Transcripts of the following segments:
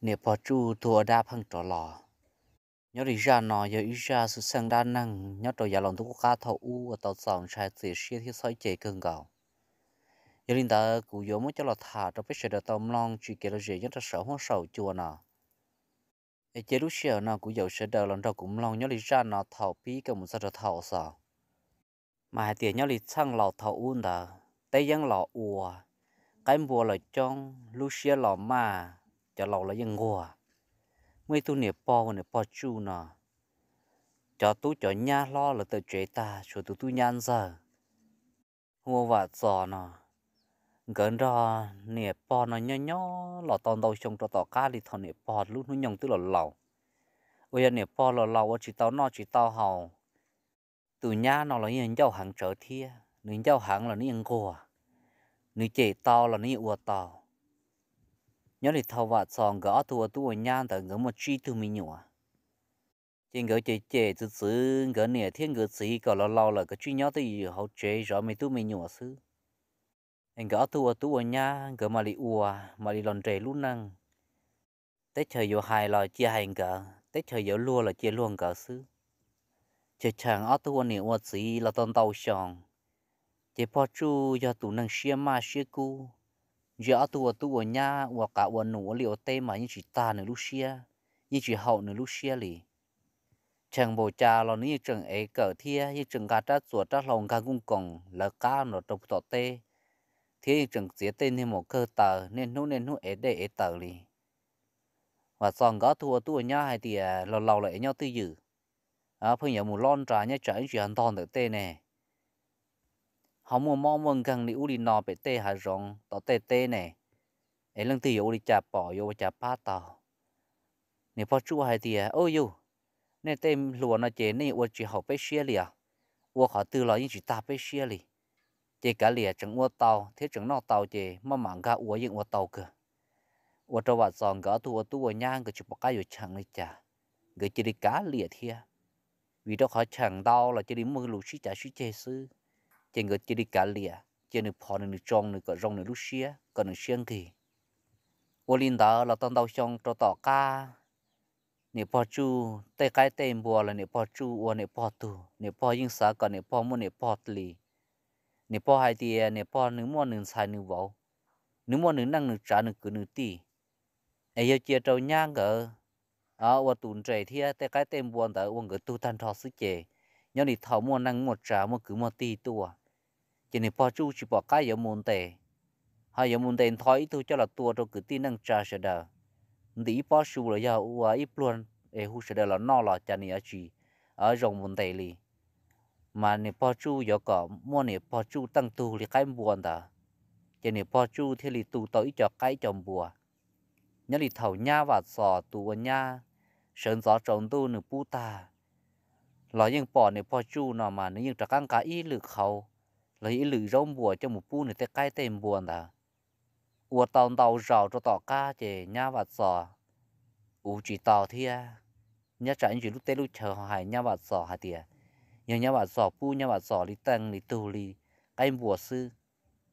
Niam pog Tsuj tuag ua dab pheej rov los. Nyob li zaj no yog ib zaj xwm txheej dab neeg nyob rau yav los ntuj qub qab thaum ub uas tau txaus ntshai txias siab thiab txhawj cev kawg nkaus. Yog li ntawd kuv yuav muab coj los tham rau peb sawv daws tau mloog tsis kev lom zem nyob rau saum huab saum cua no. Es cia lub sij hawm no kuv yaum sawv daws los nrog kuv mloog nyob li zaj no thaum pib kom mus txog rau thaum xaus. Mas hais tias nyob li txheej laus thaum ub ntawd teb yeeb los ua, qaib npua los coob, lub siab los maj, cov laus los yeej nquag. Muaj ib tug niam pog hu ua niam pog Tsuj no, cov tub cov nyab hlob lawv tawm tsev tag tshuav tus tub nyab ntxawg hu ua Vam Txos no. Nkawd nrog niam pog no nyob nyob los tau ntau xyoo rau tom qab li thaum niam pog lub hnub nyoog twb los laus, uas yog niam pog los laus ua tsis tau noj tsis tau haus. Tus nyab no los yeej ncauj heev tsawv thiab, nws ncauj heev los nws yeej nquag, nws cem tau los nws yeej ua tau. Nyob li thaum Vam Txos nkawd ob tug ua tub ua nyab ntawd nkawd muaj tsib tug me nyuam, ces nkawd cem cem txwv txwv nkawd niam thiab nkawd txiv kom los laus lawm kom tsij nyob twj ywm hauv tsev zov me tub me nyuam xwb. Es nkawd ob tug ua tub ua nyab nkawd mam li ua, mam li los nres lub neej. Teb chaws yuav hais los cia hais nkawd, teb chaws yuav luag los cia luag nkawd xwb. Cheem cheem ob tug ua niam ua txiv los tau ntau xyoo, ces pog Tsuj yog tus neeg siab maj siab kub, ntsia ob tug ua tub ua nyab ua qav ua num ua liaj ua teb mas yeej tsis tag nws lub siab, yeej tsis haum nws lub siab li. Cheem npaum cas los nws yeej tseem ev kawm thiab yeej tseem nqa rab txuas rab hlau nkag nkuj koos lawv qab los rau tom teb, thiab yeej tseem txiav tej niag maum kawg taws niaj hnub niaj hnub ev dej ev taws li. Vam Txos nkawd ob tug ua tub ua nyab hais tias los laus lawm es nyob twj ywm, pheej yuav mus lob nra nyob tsam ib ntsis ho ntog ntawm tej ne, ho muaj mob muaj nkeeg li ub li no pem tej hav zoov tom tej teb ne, es leej twg yuav ua li cas pom yuav ua cas pab tau. Niam pog Tsuj hais tias, Ub yug, nej tej hluas no ces nej ua tsis haum peb siab li os, ua qhov twg los yeej tsis tag peb siab li. Ces kav liam, tseem ua tau thiab tseem noj tau ces maj mam nkag ua yeej ua tau kawg. Ua rau Vam Txos nkawd ob tug ua tub ua nyab nkawd tsis pom qab yuav cheem li cas, nkawd cia li kav liam thiab. Vim rau qhov cheem ntau los cia li muaj lus sib cav sib ceg xwb, ces nkawd cia li kav liam cia nws phom nws, nws tsoo nws kom zoo nws lub siab kom nws siab nqig. Ua li ntawd los tau ntau xyoo rau tom qab, niam pog Tsuj tej qaib tej npua los niam pog Tsuj ua niam pog tug, niam pog yeej xav kom niam pog muaj niam pog li. Niam pog hais tias niam pog nws muaj nws ntxhais nws vauv, nws muaj nws neej nws tsav nws kwv nws tij, es yog cia rau nyab nkawd ua tus nres thiab tej qaib tej npua ntawd ua nkawd tug tag nrho xwb ces nyob li thaum muaj neej muaj tsav muaj kwv muaj tij tuaj, ces niam pog Tsuj tsis pom qab yuav mus ntes, ho yuav mus ntes ntho ib tug coj los tua rau kwv tij neej tsa sawv daws, ntim ib pob su los yog ua ib pluag es hu sawv daws los noj los cas nws yuav tsis zoo mus ntes li. Mas niam pog Tsuj yuav kom muaj niam pog Tsuj teej tug li qaib npua ntawd, ces niam pog Tsuj thiaj li tu tau ib co qaib ib co npua. Nyob li thaum nyab Vam Txos tus ua nyab sawv ntxov tsaus ntuj nws pub tag los yeej pom niam pog Tsuj no mas nws yeej rov qab nqa ib lwm qhauv los yog ib lwm zaub npua coj mus pub nws tej qaib tej npua ntawd. Ua tau ntau zaus rau tom qab ces nyab Vam Txos uv tsis tau thiab. Nyob tsam ib ntsis lub teb lub chaw ho hais nyab Vam Txos hais tias yog nyab Vam Txos pub nyab Vam Txos li teej li tug li qaib npua xwb,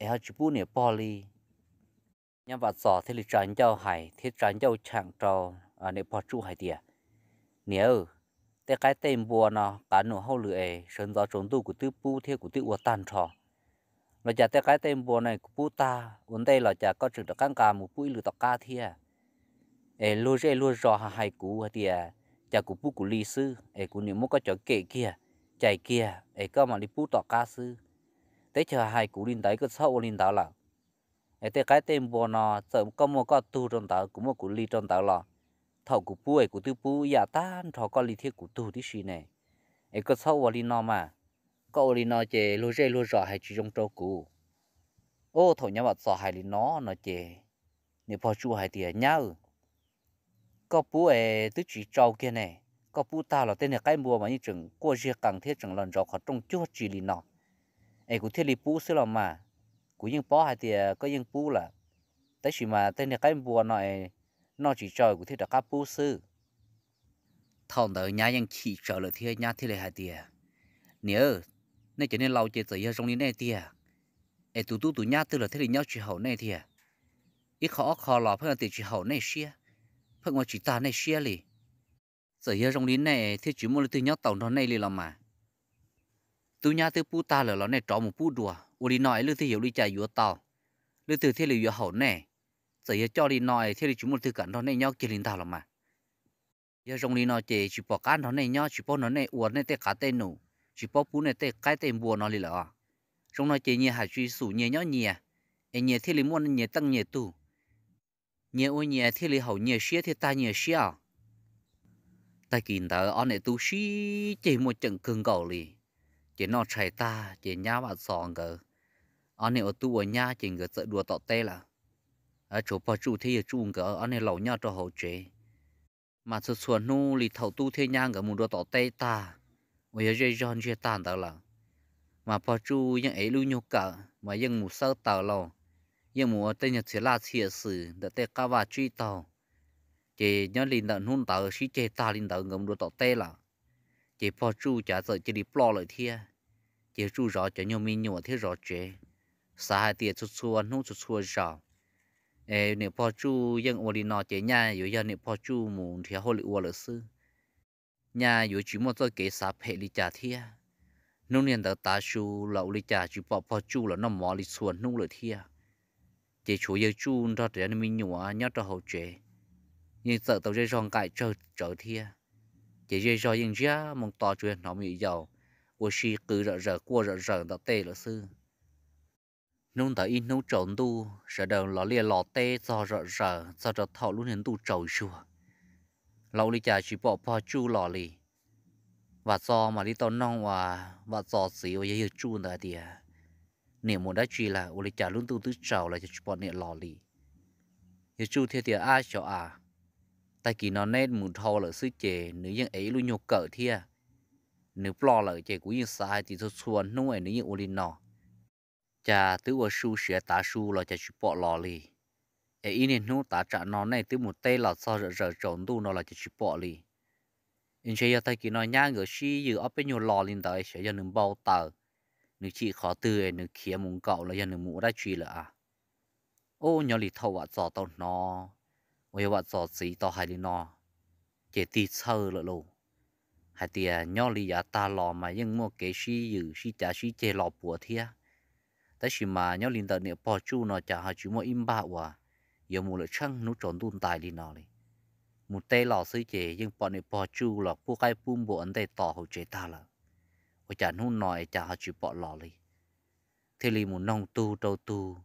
es ho tsis pub niam pog li. Nyab Vam Txos thiaj li tsa ncauj hais thiab tsa ncauj cheem rau niam pog Tsuj hais tias, Niam, tej qaib tej npua no qav num hauj lwm es sawv ntxov tsaus ntuj kuv twb pub thiab kuv twb ua tag nrho. Los cas tej qaib tej npua no kuv pub tag ua ntej los cas koj tseem rov qab nqa mus pub ib lwm tom qab thiab? Es luag zej luag zos hais kuv hais tias cas kuv pub kuv li xwb es kuv niam muab koj cov kem kiag, cais kiag es koj mam li pub tom qab xwb. Teb chaws hais kuv li ntawd koj txhob ua li ntawd lawm. Es tej qaib tej npua no txawm koj muaj koj tug rau ntawd kuv muaj kuv li rau ntawd los thaum kuv pub es kuv twb pub ib yam tag nrho koj li thiab kuv tug tib si ne. Es koj txhob ua li no mas, koj ua li no ces luag zej luag zos hais tsis zoo rau kuv. Ub, thaum nyab Vam Txos hais li no no ces niam pog Tsuj hais tias, Nyab, koj pub es twb tsis tsau kiag ne, koj pub tag los tej niag qaib npua mas yeej tseem quaj ziag qees thiab tseem los ntsauv qhov rooj cuag tsi li no, es kuv thiaj li pub xwb los mas. Kuv yeej paub hais tias koj yeej pub lawm, tab sis mas tej niag qaib npua no es noj tsis tsau kuv thiaj rov qab pub xwb. Thaum ntawd nyab yeej chim tsawv lawm thiab nyab thiaj li hais tias, Niam, nej cov niag laus ces txawm yog zoo li nej tiag, es tus tub tus nyab twg los thiaj li nyob tsis haum nej tiag. Ib qho ob qho los pheej tias tsis haum nej siab, pheej ua tsis tag nej siab li. Txawm yog zoo li nej thiaj tsis muaj leej twg nyob taus nrog nej li los mas. Tub nyab twb pub tag lawm los nej rov mus pub dua, ua li no es leej twg yuav ua li cas yuav tau, leej twg thiaj li yuav haum nej. Txawm yog coj li no es thiaj li tsis muaj leej twg kam nrog nej nyob kiag li ntag los mas. Yog zoo li no ces tsis pom qab nrog nej nyob, tsis paub nrog nej ua nej tej qav tej num, tsis paub pub nej tej qaib tej npua no li lawm os. Zoo no ces nyias hais tsis xum nyias nyob nyias, es nyias thiaj li muaj nyias teej nyias tug, nyias ua nyias thiaj li haum nyias siab thiaj tag nyias siab os. Tag kis ntawd ob niam tub sib ceg muaj ceem kawg nkaus li, ces noj tshais tag ces nyab Vam Txos nkawd ob niag ua tub ua nyab ces nkawd txawm dua tom teb lawm. Tshuav Pog Tsuj thiab Yawg Tsuj nkawd ob niag laus nyob rau hauv tsev. Mas txhua txhua hnub li thaum tub thiab nyab nkawd mus dua tom teb tag, uas yog zej zog ntsiag tag ntawd lawm, mas Pog Tsuj yeej ev ib lub nyuag kawm mas yeej mus xawb taws lauj, yeej mus ua tej nyuag txhia laj txhia xwm ntawm tej qab vaj tsib taug. Ces nyob li ntawm hnub ntawd sib ceg tag li ntawd nkawd mus dua tom teb lawm, ces Pog Tsuj cav txawm cia li ploj lawm thiab. Ces Tsuj zov cov nyuag me nyuam thiab zov tsev, xav hais tias txhua txhua hnub txhua txhua zaus es niam Pog Tsuj yeej ua li no ces nyaj yuav yog niam Pog Tsuj mus nrhiav hauj lwm ua lawm xwb, nyaj yuav tsis muaj txoj kev xav phem li cas thiab. Hnub niag ntawd tav su los ua li cas tsis pom Pog Tsuj los noj mov li txhua hnub lawm thiab. Ces tshuav Yawg Tsuj nrog rau cov me nyuam nyob rau hauv tsev, yeej txawm tau zej zog nqaim tsawg tsawv thiab. Ces zej zog yeej ntsiag moo to tsuas yog hnov me nyuam yaus ua si qw zom zaws quaj zom zaws ntawm tej lawm xwb. Hnub ntawd ib hnub tsaus ntuj sawv daws los liaj los teb txog zom zaws txog rau thaum lub niag ntuj tsaus zuag los ua li cas tsis pom Pog Tsuj los li. Vam Txos mam li tau noog uas Vam Txos txiv uas yog Yawg Tsuj ntawd hais tias, Niam mus dab tsi lawm, ua li cas lub ntuj twb tsaus los cas tsis pom niam los li? Yawg Tsuj thiaj tias, Ab xyov a, tag kis no neb mus dhau lawm xwb ces nws yeej ev ib lub nyuag kawm thiab. Nws ploj lawm ces kuv yeej xav hais tias txhua txhua hnub es nws yeej ua li no, cas twb ua su siav tav su los cas tsis pom los li. Es ib niag hnub tav tsam no nej twb mus teb los txog zom zaws tsaus ntuj no los cas tsis pom li. Ntshe yog tag kis no nyab nkawd sib yws ob peb nyuag lo li ntawd, xyov yog nws npau taws, nws chim qhov twg, nws khiav mus nkaum los yog nws mus ua dab tsi lawm a. Ub, nyob li thaum Vam Txos tau hnov uas yog Vam Txos txiv tau hais li no, ces tig txhawj lawm lauj. Hais tias nyob li yav tag los mas yeej muaj kev sib yws sib cav sib ceg los puav thiab, tab sis mas nyob li ntawm niam Pog Tsuj no cas ho tsis muaj ib npag uas yuav mus lawm tsheej hnub tsaus ntuj ntais li no li. Mus teb los xwb ces yeej pom niam Pog Tsuj los pub qaib pub npua ua ntej tos hauv tsev tag lawm, ua cas hnub no es cas ho tsis pom los li. Thiaj li mus noog tug rau tug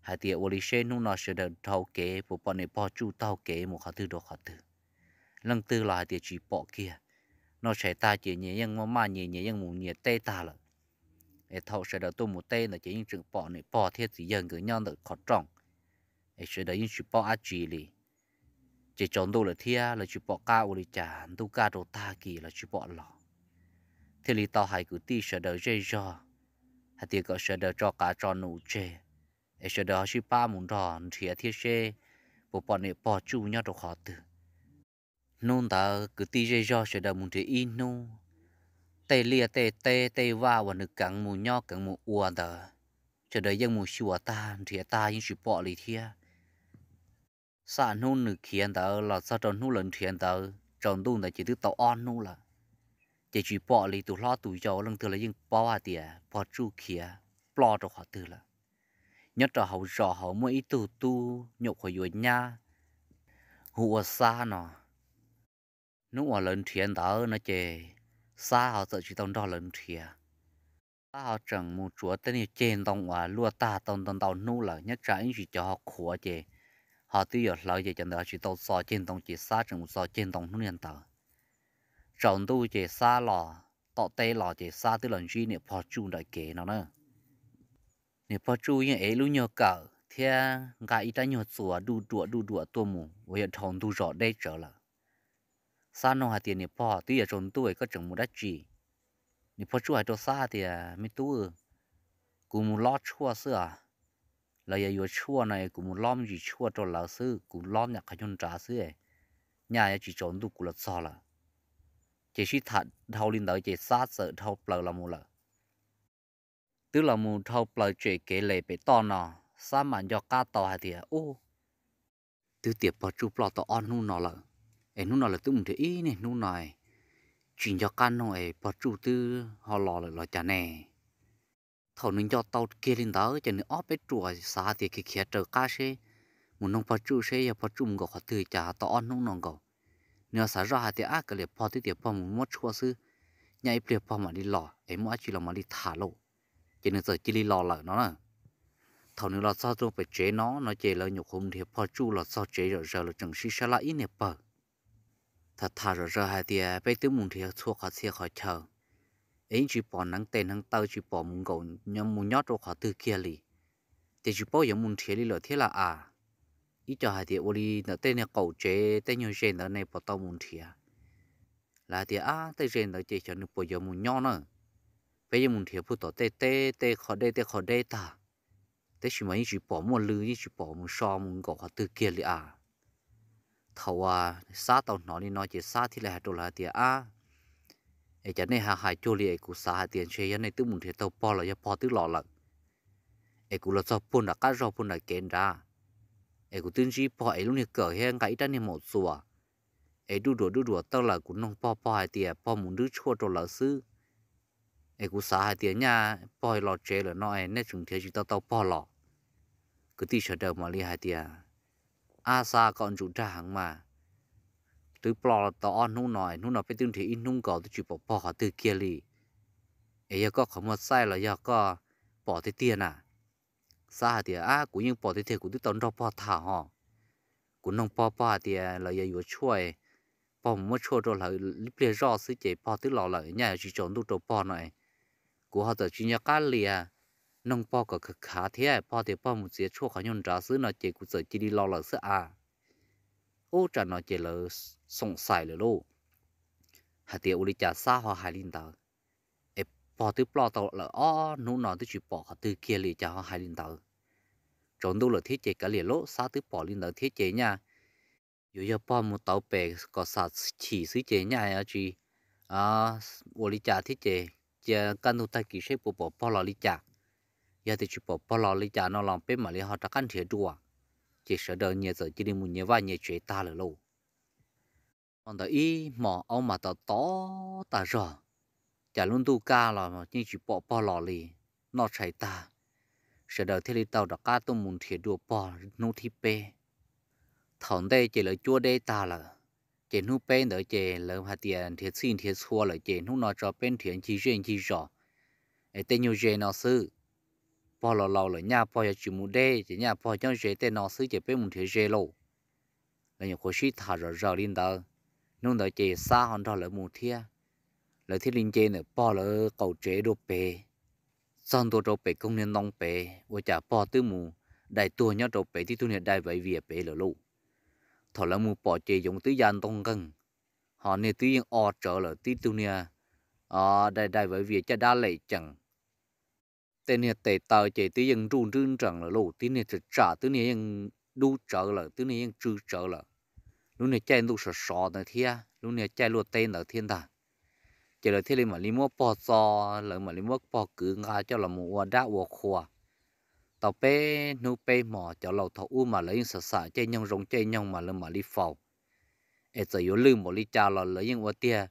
hais tias ua li seb hnub no sawv daws dhau kev puas pom niam Pog Tsuj taug kev mus qhov twg rau qhov twg. Leej twg los hais tias tsis pom kiag. Noj tshais tag ces nyias yeej maj maj nyias nyias yeej mus nyias teb tag lawm. Es thaum sawv daws tuaj mus teb ntawd ces yeej tseem pom niam pog thiab txiv yawg nkawd nyob ntawm qhov rooj, es sawv daws yeej tsis paub dab tsi li. Ces tsaus ntuj lawm thiab lawv tsis pom qab ua li cas, ntuj kaj rau tag kis los tsis pom los. Thiaj li tau hais kwv tij sawv daws zej zog hais tias kom sawv daws tso qav tso num tseg, es sawv daws ho sib pab mus nrog nrhiav thiab seb puas pom niam pog Tsuj nyob rau qhov twg. Hnub ntawd kwv tij zej zog sawv daws mus nrhiav ib hnub, tej liaj tej teb tej vaj uas nws keev mus nyob keev mus ua ntawd, sawv daws yeej mus xyuas tag nrhiav tag yeej tsis pom li thiab. Xam hnub nws khiav ntawd los txog rau hnub lawv nrhiav ntawd tsaus ntuj ntawd ces twb tau ob hnub lawm, ces tsis pom li. Tus hlob tus yau leej twg los yeej paub hais tias pog Tsuj khiav ploj rau qhov twg lawm. Nyob rau hauv zos hauv muaj ib tug tub nyuam qhuav yuav nyab hu ua Xab no. Hnub uas lawv nrhiav ntawd no ces Xab ho txawm tsis tau nrog lawv nrhiav. Xab ho tseem mus tsuav tej niag ceg ntoo uas luaj tag tau ntau ntau hnub lawm, nyob tsam ib ntsis cov ho qhuav ces ho twb yuav hlawv ces cov ntawd ho tsis tau txo ceg ntoo ces Xab tseem mus txo ceg ntoo hnub niag ntawd. Tsaus ntuj ces Xab los tom teb los ces Xab twb los ntsib niam pog Tsuj nram kev no na. Niam pog Tsuj yeej ev lub nyuag kawm thiab nqa ib rab nyuag txuas duj duam duj duam tuaj mus uas yog dhau ntug zos deb tsawv lawm. Xab nug hais tias, Niam pog, twb yuav tsaus ntuj koj tseem mus dab tsi? Niam pog Tsuj hais rau Xab tias, Me tub, kuv mus lob tshuaj xwb os. Lawv yog yuav tshuaj no es kuv mus lob me ntsis tshuaj rau lawv xwb, kuv lob nyam qhov nyuag nrad xwb, nyaj yuav tsis tsaus ntuj kuv los txog lawm. Ces sib tham dhau li ntawd ces Xab txawm dhau plaws los mus lawm. Twb los mus dhau plaws tsem kev les pem toj no, Xab mam nco qab tau hais tias, Ub, twb tias pog Tsuj ploj tau ob hnub no lawm, es hnub no lawv twb mus nrhiav ib niaj hnub no, tsis nco qab nug es pog Tsuj twb ho los lawm los cas ne. Thaum nws nco tau kiag li ntawd ces nws ob peb ruam xav hais tias khiav khiav raws qab seb, mus noog pog Tsuj seb yog pog Tsuj mus nkaum qhov twg cas tau ob hnub no nkaus. Nws xav zoj hais tias ab, kav liam, pog twb tias pog mus muab tshuaj xwb, nyaj ib pliag pog mam li los es muaj dab tsi los mam li tham lauj. Ces nws txawm cia li los lawm no na. Thaum nws los txog rau pem tsev no no ces lawv nyuam qhuav nrhiav pog Tsuj los txog tsev zom zaws los tseem sib sab laj ib niag pawg. Tham tham zom zaws hais tias peb twb mus nrhiav txhua qhov txhia qhov chaw es yeej tsis pom hneev tes hneev taw, tsis pom mus nkaum, mus nyob rau qhov twg kiag li. Ces tsis paub yuav mus nrhiav li lawm thiab las as. Ib co hais tias ua li ntawm tej niag qaum tsev tej nyuag ze ntawd ne puas tau mus nrhiav. Lawv hais tias ab, tej ze ntawd ces xyov nws puas yuav mus nyob na. Peb yeej mus nrhiav puag tom tej teb tej qhov deb tej qhov deb tag, tab sis mas yeej tsis pom muaj lw, yeej tsis pom mus so mus nkaum qhov twg kiag li as. Thaum uas Xab tau hnov li no ces Xab thiaj li hais rau lawv hais tias ab, es cas nej hais hais cuag li es kuv xav hais tias ntshe yog nej twb mus nrhiav tau pog los yog pog twb los lawm. Es kuv los txog puag nram qab zog puag nram kev nrad, es kuv twb ntsib pog es lub niag kawm thiab nqa ib rab niag maum txuas, es duj duas duj duas tawj lawm, kuv noog pog, pog hais tias pog mus nrhiav tshuaj rau lawv xwb. Es kuv xav hais tias nyaj pog los tsev lawm no es nej tseem nrhiav tsis tau tau pog los. Kwv tij sawv daws mam li hais tias ab, Xab, koj ntsum dag heev mas, twb ploj tau ob hnub no, hnub no peb twb nrhiav ib hnub nkaus twb tsis pom pog qhov twg kiag li. Es yog koj qhov muag txaij los yog koj pom tiag tiag na? Xab hais tias ab, kuv yeej pom tiag tiag, kuv twb tau nrog pog tham ho. Kuv noog pog, pog hais tias lawv yuav yuav tshuaj, pog mus muab tshuaj rau lawv ib pliag zoj xwb ces pog twb los lawm, nyaj yuav tsis tsaus ntuj rau pog no. Kuv ho txawm tsis nco qab lias, noog pog kom khav khav thiab pog tias pog mus txiav tshuaj qhov nyuag nrad xwb no ces kuv txawm cia li los lawm xwb as. Ub, tsam no ces lawv xoom xais lawm lauj, hais tias ua li cas Xab ho hais li ntawd, es pog twb ploj tau lawm ob hnub no twb tsis pom qhov twg kiag li cas ho hais li ntawd. Tsaus ntuj lawm thiab ces kav liam lauj, Xab twb pom li ntawd thiab ces nyaj yuav yog pog mus tau pem kom xam chim xwb ces nyaj tsis ua li cas thiab ces cia kaj ntug tag kis seb puas pom pog los li cas. Yog tias tsis pom pog los li cas no los peb mam li ho rov qab nrhiav dua. Ces sawv daws nyias txawm cia li mus nyias vaj nyias tsev tag lawm lauj. Hmo ntawd ib hmos aub mas tom tom tas zog, cas lub ntuj kaj los yeej tsis pom pog los li. Noj tshais tag, sawv daws thiaj li tau rov qab tuaj mus nrhiav dua pog hnub thib peb. Thaum ntej ces lawv cuab deb tag lawm, ces hnub peb ntawd ces lawv hais tias nrhiav txhij nrhiav txhua lawm ces hnub no tso peb nrhiav ncig zej ncig zos es tej nyuag ze no xwb. Pog los laus lawm, nyaj pog yuav tsis mus deb ces nyaj pog nyob ze tej no xwb ces peb mus nrhiav ze lauj. Lawv nyuam qhuav sib tham zom zaws li ntawd, hnub ntawd ces Xab ho nrog lawv mus thiab. Lawv thiaj li nce ntawm pog lawv qaum tsev dua pem, txog ntua rau pem koog niag ntoo pem ua cas pog twb mus dai tuag nyob rau pem tib tug niag dai vaiv vias pem lawm lauj. Thaum lawv mus pom ces yoov twb ya ntoo nqeeg, ho niag twb yeej o tsawv lawm, tib tug niag dai dai vaiv vias caj dab lem cees. Tej niag tes taw ces twb yeej nruj nrwb nrees lawm lauj, tib niag tsam tsam twb niag yeej dub tsawv lawm, twb niag yeej tsw tsawv lawm. Lub niag caij ntuj sov sov ntawd thiab lub niag caij luaj teb ntawd thiab ntag. Ces lawv thiaj li mam li muab pog txo, lawv mam li muab pog kwv nqa coj los mus ua dab ua qhua. Tau peb hnub peb hmos, cov laus thaum ub mas lawv yeej xam xam caij nyoog zoo caij nyoog mas lawv mam li faus. Es txawm yuav lwj npaum li cas los lawv yeej ua tiag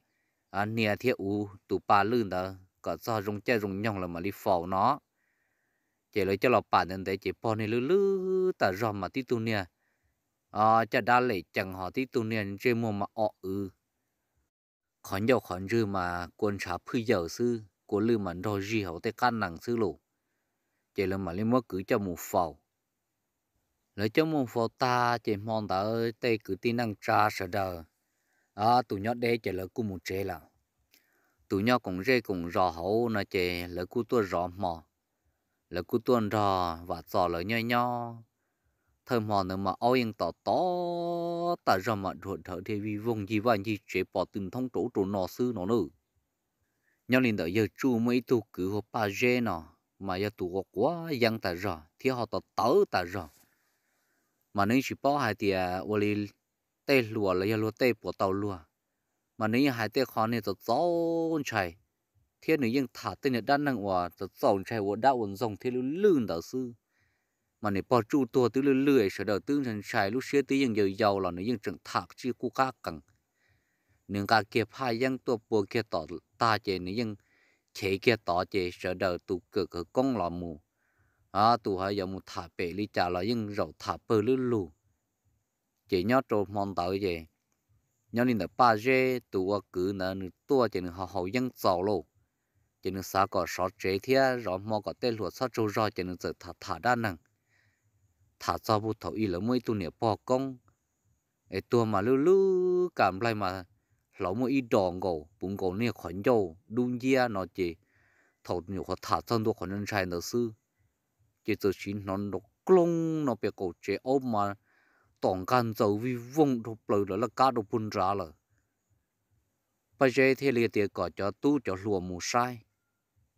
hnia thiab uv tus pa lwj ntawd kom txog zoo caij zoo nyoog lawv mam li faus no. Ces lawv coj los pam ntev ntev ces pog niag lwj lwj tas zog mas tib tug niag caj dab lem cees, ho tib tug niag ntsej muag mas o wv, qhov ncauj qhov ntswg mas kua ntshav phwj yaws xwb, kua lwj mas nrog zig hauv tej qab nees xwb lauj. Ces lawv mam li muab kwv coj mus faus. Lawv coj mus faus tag ces hmo ntawd tej kwv tij neej tsa sawv daws, tus nyob deb ces lawv kuj mus tsev lawm. Tus nyob koom zej koom zos hauv no ces lawv kuj tuaj zov hmo, lawv kuj tuaj nrog Vam Txos lawv nyob nyob. Thawj hmo ntawd mas aub yeej tom tom tas zog mas dhuav dhawv dhia vij voog ncig vaj ncig tsev pom tw nthoob rau ub rau no xwb no na. Nyob li ntawm yawg Tsuj muaj ib tug kwv hu ua Paj Zeb no, mas yog tus quav quav yeeb tas zog thiab ho tawv tawv tas zog. Mas nws yeej tsis paub hais tias ua li tej hluas los yog luag tej puas tau luag, mas nws yeej hais tej qho niag txaus txaus ntshai, thiab nws yeej tham tej niag dab neeg uas txaus txaus ntshai ua dab ua ntxoog thiab lwj lwj ntawd xwb. Mas niam pog Tsuj tuag twb lwj lwj, sawv daws twb ntshai ntshai, lub siab twb yeej yau yau los nws yeej tseem tham tsij quj qab qees. Nws nqa kiag phaj yeeb tuaj pua kiag tom tag ces nws yeej chev kiag tod ces sawv daws tus kawm khawv koob los mus, tus ho yuav mus tham pem li cas los yeej zaum tham pawg lub lug. Ces nyob rau hmo ntawd ces nyob li ntawm Paj Zeb tus ua kwv ntawd nws tuaj ces nws ho haus yeeb txaus lauj, ces nws xav kom sov tsev thiab zov hmo kom tej hluas txhob tsaug zog ces nws txawm tham tham dab neeg. Tham txog puag thaum ub lawv muaj ib tug niam pog koob es tuag mas lub lub kam nplaig mas hlauv muaj ib dos nkaus puv nkaus niag qhov ncauj dub nciab no ces thaum nyuam qhuav tham txog ntua qhov ntshai ntawd xwb ces txawm sim hnov nrov kloog no pem qaum tsev, aub mas tom nqaj ntxaws vij voog dhau plaws lawv laj kab rau puag nrad lawm. Paj Zeb thiaj li tias kom cov tub cov hluas mus saib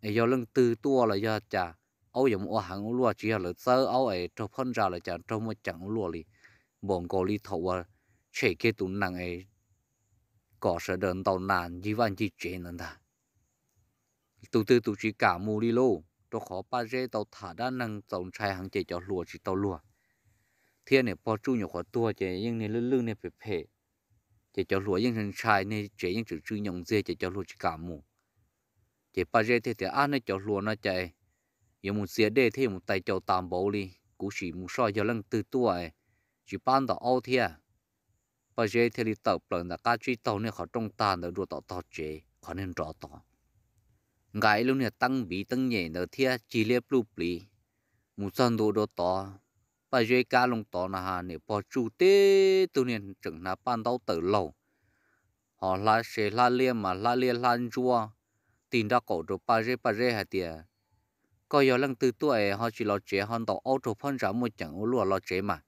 es yog leej twg tuaj los yog cas, aub yuav mus ua heev ua luaj, tsis yog lawv txawb aub es raug phab ntsa los cas raug muaj ceem ua luaj li, npaum nkaus li thaum uas tshem kiag tus nees es kom sawv daws ntaus nas ncig vaj ncig tsev ntawd ntag. Tus twg tus tsis kam mus li lauj, rau qhov Paj Zeb tau tham dab neeg txaus ntshai heev ces cov hluas tsis tau luag, thiab niam pog Tsuj nyuam qhuav tuag ces yeej niag lwj lwj niag phem phem, ces cov hluas yeej ntshai, niag tsev yeej tseem tsw nyoos ntxiag ces cov hluas tsis kam mus. Ces Paj Zeb thiaj tias, Ab, nej cov hluas no cas yuav mus txias dej thiab yuav mus tais caus tas npaum li, kuv sim mus soj yog leej twg tuaj tsis pab ntaus aub thiab. Paj Zeb thiaj li tawm plaws ntawm qab tsib taug niag qhov rooj tag ntawd dua tom tog tsev qhov niag nrov tod, nqa ib lub niag teeb npiv teeb nyem ntawd thiab cig liab pluj pliv mus txog ntua dua tod. Paj Zeb kab loo tod na has niam pog Tsuj tib tug niag tseem hnav paj ntaub tawm laug, ho hlab se hlab liab mas hlab liab hlab ntsuab, tig nraub qaum rau Paj Zeb. Paj Zeb hais tias, Koj yog leej twg tuaj es ho tsis los tsev, ho ntaus aub raug phab ntsa muaj ceem ua luaj, los tsev mas.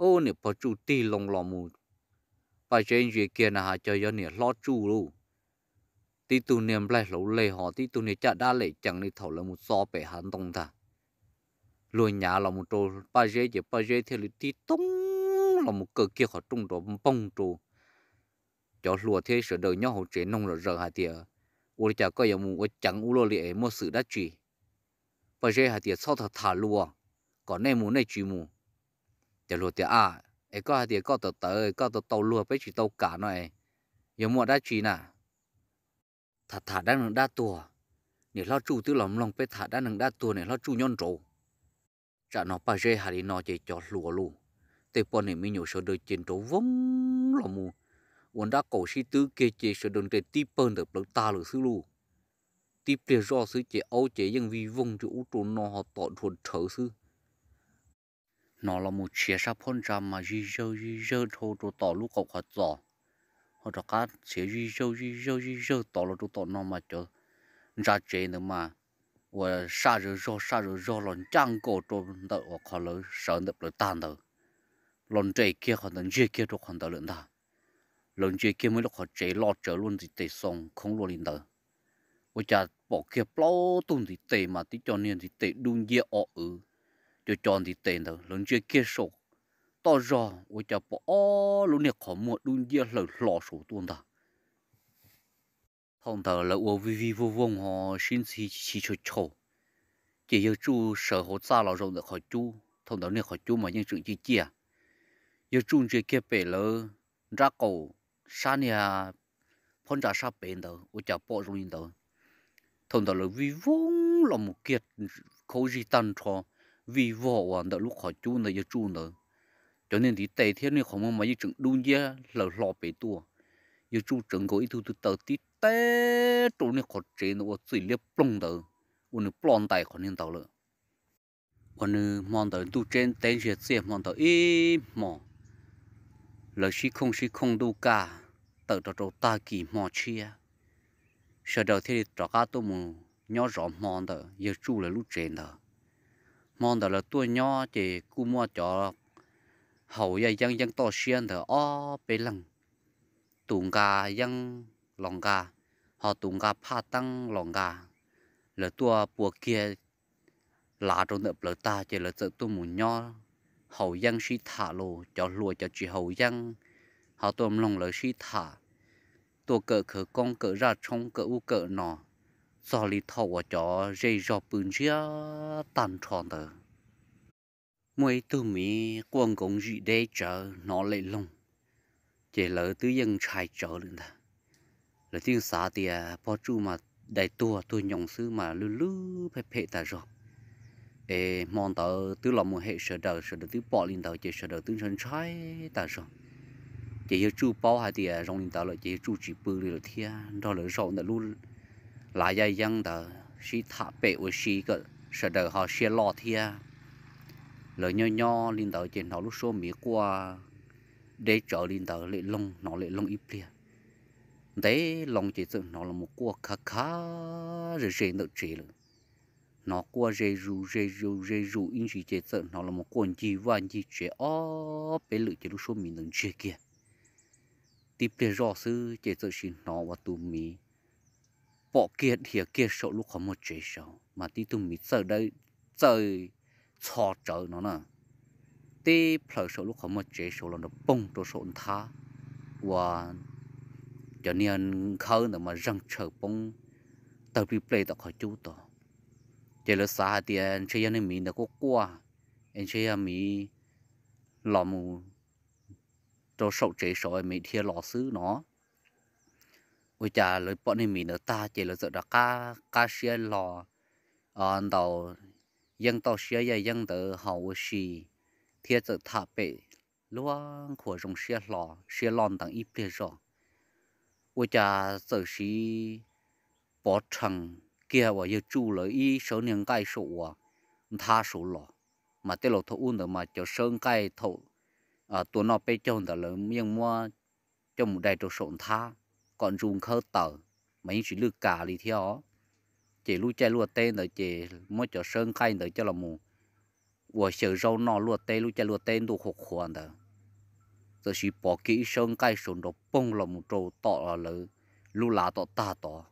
Ub, niam pog Tsuj tig loo los mus, Paj Zeb ntsia kiag na has cog yog niam hlob Tsuj lauj, tib tug niag nplaig hlauv leg ho tib tug niag caj dab lem cees li thaum lawv mus txo pem hav ntoo ntag. Luag nyav los mus rau Paj Zeb ces Paj Zeb thiaj li tig toob los mus kaw kiag qhov rooj rau npoog rau cov hluas thiab sawv daws nyob hauv tsev noog zom zaws hais tias, Ua li cas koj yuav mus ua ceev ua luaj li es muaj xwm dab tsi? Paj Zeb hais tias, Txhob tham tham luag, kom nej mus nej tsis mus. Cov hluas tias, A, es koj hais tias koj tawv tawv, koj tau tau luag peb tsis tau kam no es yog muaj dab tsi na? Tham tham dab neeg dab tuag, niam hlob Tsuj twb los mloog peb tham dab neeg dab tuag, niam hlob Tsuj nyob nraud. Tsam no Paj Zeb hais li no ces cov hluas lauj, tej poj niam me nyuam sawv daws ces nrov voog los mus ua nraub qaum sib twb kiag ces sawv daws nres tib pawg ntawm plawv tag lawm xwb lauj. Tib pliag zoj xwb ces aub ces yeej vij voog rau ub rau no ho tom dhuav rhawv xwb. Hnov los mus tshiav sab phab ntsa mas zij zawg zij zawg dhau rau tom lub qaum qhov txos, ho rov qab tshiav zij zawg zij zawg zij zawg tod los rau tom no mas cov ntsa tsev ntawd mas uas saj zawg zog saj zawg zog los ncaj nkaus rau ntawm uas qhov lawv sawv ntawm plawv tag ntawd, los nres kiag qhov ntawd ntsia kiag rau qhov ntawd lawm ntag. Lawv ntsia kiag muaj ib lub qhov tsev loj tsawv luaj ntxim tes xoo khoob luaj li ntawd. Ua cas pom kiag plaub tug ntiv tes mas tib co niag ntiv tes dub nciab o wv, co co ntiv tes ntawd. Lawv ntsia kiag saum toj zog ua cas pom ob lub niag qhov muag dub nciab hlaws hlo saum tuaj ntag. Thaum ntawd lawv ua vij vij voog voog ho sib ntxhi chim chau chau, ces yawg Tsuj sawv hauv txaj los zaum ntawm qhov cub. Thaum ntawd niag qhov cub mas yeej tseem ciaj ciaj. Yawg Tsuj ntsia kiag pem lawv nraub qaum sab niag phab ntsa sab pem ntawd ua cas pom zoo li ntawd. Thaum ntawd lawv vij voog los mus kiag khaub zig tag nrho, vij vog uas ntawm lub qhov cub ntawd yawg Tsuj ntawd. Cov niag ntiv tes thiab niag qhov muag mas yeej tseem dub nciab hlaws hlo pem tuaj. Yawg Tsuj tsawv nkaus ib tug tw taws tib teb rau niag qhov tsev ntawd ua txim liab ploog ntawd, ua nws ploj ntais qhov niag ntawd lawm. Uas nws hmo ntawd ntuj teb ntsiag txiaj hmo ntawd ib hmo, lawv sib khooj sib khooj ntuj kaj tawm rau rau tag kis hmo tshiab, sawv daws thiaj li rov qab tuaj mus nyob zov hmo ntawm yawg Tsuj lawv lub tsev ntawd. Hmo ntawd lawv tuaj nyob ces kuj muaj cov haus yaj yeeb yeeb toj siab ntawd ob peb leeg, tus nqa yeeb los nqa, ho tus nqa phaj teeb los nqa. Lawv tuaj pua kiag lav rau ntawm plawv tag ces lawv txawm tuaj mus nyob haus yeeb sib tham los cov hluas cov tsis haus yeeb ho tuaj mloog lawv sib tham, tuaj kawm khawv koob kawm zaj tshoob kawm ub kawm no, txog li thaum uas cov zej zog pw ntsiag tag nrho ntawd. Muaj ib tug miv quaj nkoov zim deb tsawv hnov lem loog, Ces lawv twb yeej ntshai tsawv lawm ntag. Lawv twb yeej xav tias pog Tsuj mas dai tuag tuag nyoos xwb mas lwj lwj phem phem tas zog. Es hmo ntawd twb los mus hem sawv daws, sawv daws twb pom li ntawd ces sawv daws twb ntshai ntshai tas zog. Ces yawg Tsuj paub hais tias zoo li ntawd lawm ces yawg Tsuj tsis pw li lawm thiab nrog lawv zaum ntawm lub lav yaj yeeb ntawd sib tham pem ua si kom sawv daws ho siab loj thiab. Lawv nyob nyob li ntawd ces hnov lub suab miv quaj deb tsawv li ntawd, lem loog hnov lem loog ib pliag. Ntev loo ces txawm hnov los mus quaj khav khav ze ze ntawm tsev lawm. Hnov quaj ze zus ze zus ze zus ib ntsis ces txawm hnov los mus quaj ncig vaj ncig tsev ob peb lwm ces lub suab miv ntawd ntsiag kiag. Tib pliag zoj xwb ces txawm sim hnov uas tus miv pom kiag dhia kiag saum lub qhov muag tsev saud mas tib tug miv txawj txho tsawv no na, tib plhaws saum lub qhov muag tsev saud los nrov poog rau saum nthab uas cov niag nkhawb ntawd mas zeeg tshaws poob tawg plig plej tom qhov cub tod. Ces lawv xav hais tias ntshe yog niag miv ntawd quaj quaj, es ntshe yog miv los mus rau saum tsev saud miv dhia los xwb no. Ua cas lawv pom niag miv ntawd tag ces lawv txawm rov qab qab siab hlo ntaus yeeb toj siab yaj yeeb ntawd haus ua si thiab txawm tham pem luag qhuas zoo siab hlo siab loj ntev ib pliag zoj. Ua cas txawm sim pov rhees kiag uas yawg Tsuj lawv ib sawv niag nqaij saum uas nthab saud los, mas tej laus thaum ub ntawd mas cov sawb nqaij thaum tua noj peb caug ntawd lawv yeej muab coj mus dai rau saum nthab kom ntsu nkhawb taws, mas yeej tsis lwj kas li thiab os. Ces lub caij luaj teb ntawd ces muab cov sawb nqaij ntawd coj los mus ua xyaw zaub noj luaj teb, lub caij luaj teb ntuj qhuav qhuav ntawd, txawm sim pov kiag ib sawb nqaij saud nrov poog los mus rau tom lawv lub lav tom tag tod.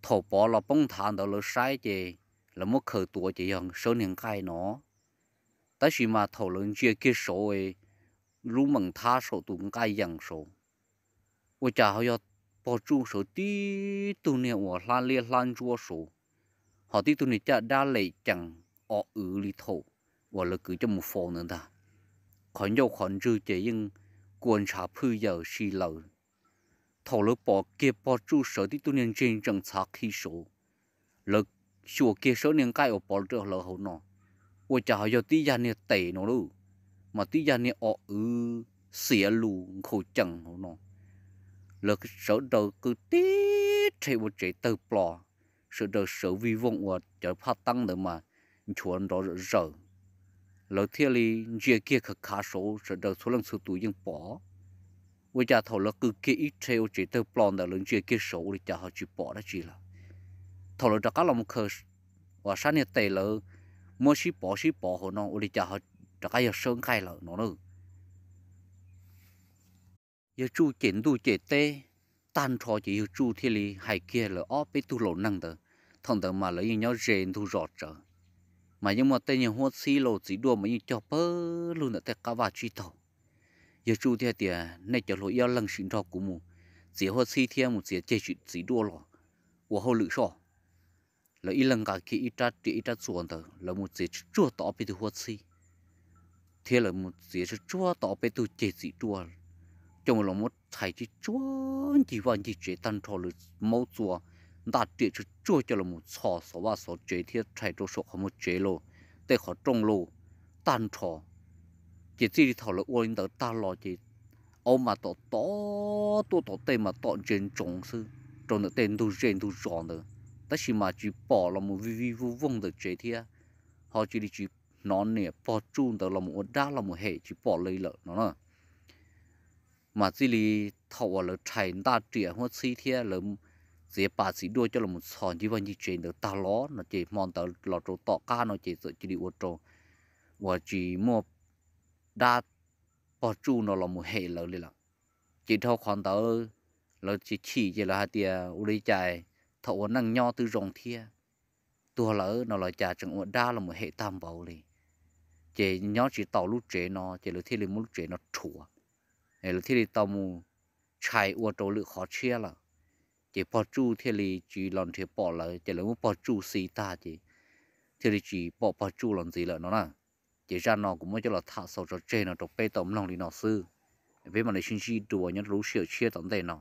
Thaum pov los poob nthav ntawd lawv saib ces lawv muab khaws tuav ces yog sawb niag nqaij no. Tab sis mas thaum lawv ntsia kiag saud lub meem nthab saum tus nqaij yees saud, ua cas ho yog pog Tsuj sawv tib tug niag uas hlab liab hlab ntsuab saud, ho tib tug niag caj dab lem cees o wv li thaum uas lawv kwv coj mus faus ntawd ntag. Qhov ncauj qhov ntswg ces yeej kua ntshav phwj yaws si laws. Thaum lawv pom kiag pog Tsuj sawv tib tug niag ntseg ntsees txhav qhi saud, lawv xyuas kiag sawb niag nqaij uas pov rau lawv hauv no, ua cas ho yog tib yag niag tes no lauj, mas tib yag niag o wv xiav lus nkhaus cees hauv no. Lawv sawv daws qw tib rhe ua tsev tawg plo, sawv daws sawv vij voog ua cov phaj teeb ntawd mas nchuav nrov zom zaws. Lawv thiaj li ntsia kiag khav khav saud, sawv daws txhua leej txhua tus yeej pom. Ua cas thaum lawv qw kiag ib rhe ua tsev tawg plo ntawd lawv ntsia kiag saud ua li cas ho tsis pom dab tsi lawm. Thaum lawv rov qab los mus khaws uas sab niag tes lawv muab sib pov sib pov hauv no ua li cas ho rov qab yog sawb nqaij lawm no na. Yawg Tsuj cem ntuj cem teb tag nrho ces yawg Tsuj thiaj li hais kiag lawv ob peb tug laus neeg ntawd. Thaum ntawd mas lawv yeej nyob ze ntug zos tsawv, mas yeej muaj tej nyuag huab txhib los txiv duaj mas yeej cog pawg lug ntawm tej qab vaj tsib taug. Yawg Tsuj thiaj tias, nej cov hluas ib ob leeg sim nrog kuv mus txiav huab txhib thiab mus txiav ceg txiv duaj los ua hauj lwm soj. Lawv ib leeg nqa kiag ib rab riam ib rab txuas ntawd, lawv mus txiav tsuj tsuag tau ob peb tug huab txhib, thiab lawv mus txiav tsuj tsuag tau ob peb tug ceg txiv duaj, coj mus los muab txhais tsuj tsuag ncig vaj ncig tsev tag nrho, lawv maub txua ntaj riam tsuj tsuag coj los mus txhos xov vaj xov tsev thiab rhais rau saum qhov muag tsev los tej qhov rooj los tag nrho. Ces txij li thaum lawv ua li ntawd tag los ces aub mas tom tom tuaj tom tej mas tom ntsia ntsoov xwb rau ntawm tej ntug zej ntug zos ntawd, tab sis mas tsis pom los mus vij vij voog voog ntawm tsev thiab, ho cia li tsis hnov niam pog Tsuj ntawd los mus ua dab los mus hem tsis pom li lawm no na. Mas txij li thaum uas lawv rhais ntaj riam huab txhib thiab lawv txiav pas txiv duaj coj los mus txhos ncig vaj ncig tsev ntawd tag los no ces hmo ntawd los rau tom qab no ces txawm cia li ua rau uas tsis muaj dab pog Tsuj no los mus hem lawv li lawm. Ces dhau qhov ntawd lawv chim chim ces lawv hais tias ua li cas thaum ua neej nyob twb zoo thiab, tuag lawm no los cas tseem ua dab los mus hem tag npaum li. Ces nyob tsis taus lub tsev no ces lawv thiaj li muab lub tsev no rhuav, lawv thiaj li tau mus tshais ua rau lwm qhov tshiab lawm. Ces pog Tsuj thiaj li tsis los nrhiav pom lawv, ces lawv muab pog Tsuj xi tag ces thiaj li tsis pom pog Tsuj los ntxiv lawm no na. Ces zaj no kuv muab coj los tham xaus tso tseg no rau peb tau mloog li no xwb. Peb mam li sib ntsib dua nyob rau lub sij hawm tshiab tom ntej no.